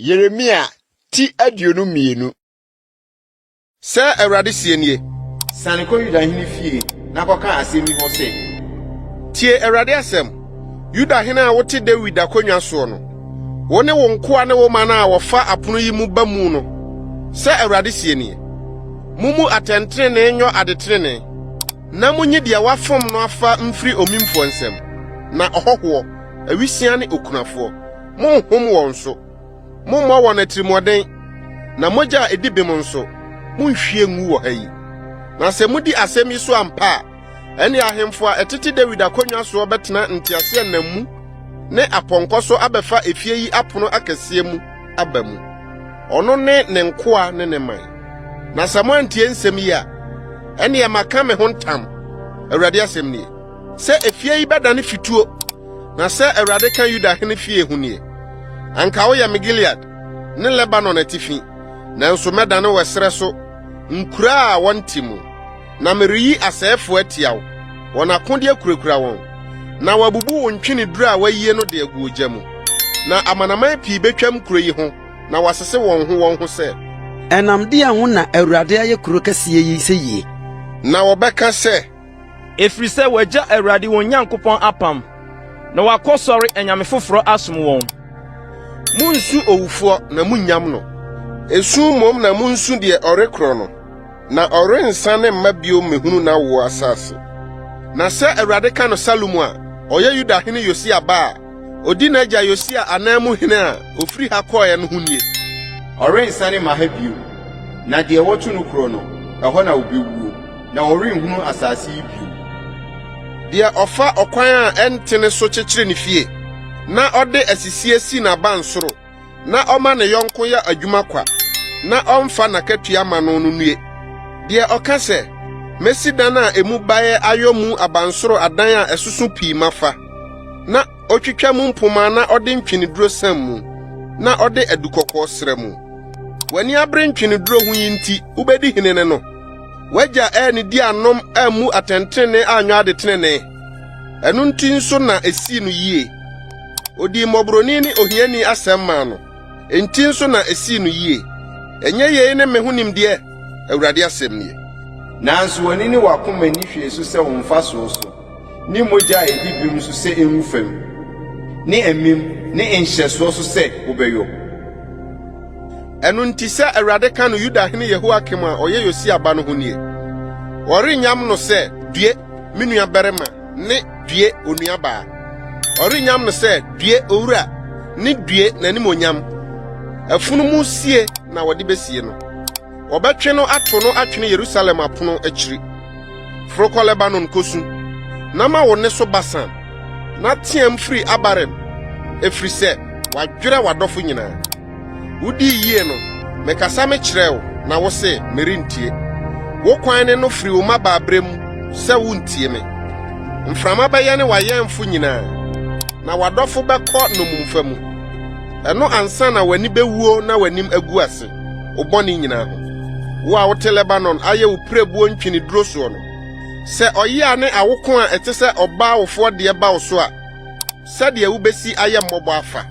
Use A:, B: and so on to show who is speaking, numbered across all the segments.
A: Yeremia ti 22.
B: Sɛ Awurade seɛ nie.
A: Siane kɔ Yuda hene fie na kɔka asɛm yi hɔ sɛ.
B: Tie Awurade asɛm, Yuda hene a wote Dawid akonnwa soɔ no, wo ne wo nkoa ne wo man a wɔfa apono yi mu ba mu no. Sɛ Awurade seɛ nie, Mummu atɛntrenee nyɔ adetrenee, na munyi deɛ wɔafom no afa mfiri omimfoɔ nsam, na ɔhɔhoɔ, awisiaa ne okunafoɔ, Monnhom wɔn so, mommmɔ wɔn atirimuɔden, na mogya a edi bem nso, munnhwie ngu wɔ ha yi. Na sɛ mudi asɛm yi so ampa a, ɛnne ahemfo a ɛtete Dawid akonnwa soɔ bɛtena nteaseɛnam mu ne apɔnkɔ so abɛfa efie yi apono akɛseɛ mu aba mu, ɔno ne ne nkoa ne ne man. Na sɛ moantie nsɛm yi a, ɛnneɛ maka me ho ntam, Awurade asɛm nie, sɛ efie yi bɛdane fituo. Na sɛ Awurade ka Yuda hene fie ho nie: Anka woyɛ me Gilead ne Lebanon atifi, nanso mɛdane wo ɛserɛ so nkuraa a wɔnte mu. Na mereyi asɛefo atia wo, wɔn akodeɛ kurakura wɔn, na wɔabubu wo ntweneduro a wɔayie no de agu ogya mu. Na amanaman pii betwam kuro yi ho na wɔasese wɔn ho wɔn ho sɛ.
C: Ɛnam deɛn ho na Awurade ayɛ kuro kɛseɛ yi seyie?
B: Na wɔbɛka sɛ.
D: Ɛfiri sɛ wɔagya Awurade wɔn Nyankopɔn apam, na wɔakɔsɔre anyame foforɔ asom wɔn.
B: Munnsu owufoɔ na munnyam no. Esu mmom na munsu deɛ ɔrekorɔ no, na ɔrensane mma bio mmehunu n'awoɔ asase. Na sɛ Awurade ka no Salum a ɔyɛ Yuda hene Yosia ba a ɔdi n'agya Yosia ananmu hene a ɔfiri ha kɔeɛ no ho nie.
A: Ɔrensane mma ha bio, na deɛ wɔto no korɔ no, ɛhɔ na ɔbɛwuo. Na wɔrenhunu asase yi bio.
B: Deɛ ɔfa ɔkwan a ɛntene so kyekyere ne fie, na ɔde asisie si n'abansoro, na ɔma ne yɔnko yɛ adwuma kwa, na ɔmfa n'akatua mma no no nnue! Deɛ ɔka sɛ, 'Mɛsi dan a emu baeɛ ayɔ mu abansoro adan a ɛsoso pii mafa, na otwitwa mu mpomma na ɔde ntweneduro sam mu, na ɔde adukɔkɔɔ sra mu. W'ani abere ntweneduro ho yi nti wubedi hene ne no? W'agya annidi annom ammu atɛntrenee anyɔ ade trenee. Ɛno nti nso na esii no yie. Odii mmɔborɔni ne ohiani asɛm maa no. Enti nso na esii no yie. Ɛnyɛ yei ne me ho nimdeɛ? Awurade asɛm nie.
A: Nanso w'ani ne w'akoma nni hwee so sɛ wo mfasoɔ so, ne mogya a ɛdi bem so sɛ ɛngu fam, ne amim ne nhyɛsoɔ so sɛ wobɛyɔ.
B: Ɛno nti sɛ Awurade ka no Yudahene Yehoiakim a ɔyɛ Yosia ba no ho nie, Wɔrennyam no sɛ, 'Due, me nuabarima' ne 'Due, onuabaa. Ɔrennyam no sɛ, 'Due, owura' ne 'Due, n'animuonyam. Afunumu sie na wɔde besie no. Wɔbɛtwe no ato no atwene Yerusalem apono akyiri. Foro kɔ Lebanon kosu, na ma wo nne so Basan, na teɛm firi Abarim, ɛfiri sɛ wɔadwerɛ w'adɔfo nyinaa. Wudii yie no, mekasa mekyerɛɛ wo, na wose, 'Merentie. Wo kwan ne no firi wo mmabaaberɛ mu sɛ worentie me. Mframa bɛyɛne w'ayɛnfo nyinaa, na w'adɔfo bɛkɔ nnommumfa mu. Ɛno ansa na w'ani bewuo na w'anim agu ase, wo bɔne nyinaa ho. Wo a wote Lebanon ayɛ wo pirebuo ntweneduro soɔ no, sɛ ɔyea ne awoko a ɛte sɛ ɔbaa wofoɔ deɛ ba wo so a, sɛdeɛ wubesi ayɛ mmɔbɔ afa!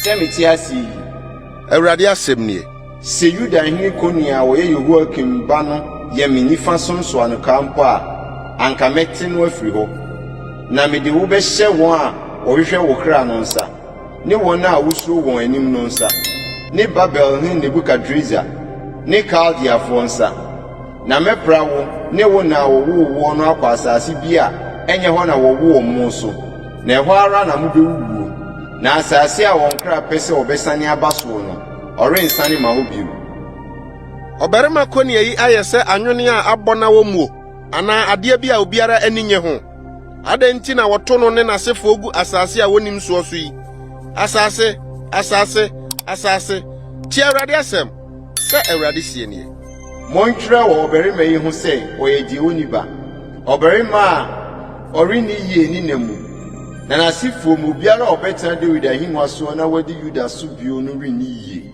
A: Sɛ mete ase yi.
B: Awurade asɛm nie.
A: Sɛ Yuda hene Konia a ɔyɛ Yehoiakim ba no yɛ me nifa so nsɔanokaa mpo a, anka mɛte no afiri hɔ. Na mede wo bɛhyɛ wɔn a wɔhwehwɛ wo kra no nsa, ne wɔn a wosuro wɔn anim no nsa, ne Babelhene Nebukadresar ne Kaldeafoɔ nsa. Na mɛpra wo ne wo na a wɔwoo woɔ no akɔ asase bi a ɛnyɛ hɔ na wɔwoo mo so, na ɛhɔ ara na mobɛwuwuo. Na asase a wɔn kra pɛ sɛ wɔbɛsane aba soɔ no, ɔrensane mma hɔ bio.
B: Ɔbarima Konia yi ayɛ sɛ anwenne a abɔ na wommuo, anaa adeɛ bi a obiara ani nnye ho. Adɛn nti na wɔto no ne n'asefoɔ gu asase a wonnim soɔ so yi? Asase, asase, asase, tie Awurade asɛm! Sɛ Awurade seɛ nie.
A: Montwerɛ wɔ ɔbarima yi ho sɛ ɔyɛ deɛ ɔnni ba, ɔbarima a ɔrenni yie ne nna mu, na n'asefoɔ mu obiara a ɔbɛtena Dawid ahennwa soɔ na wadi Yuda so bio no renni yie.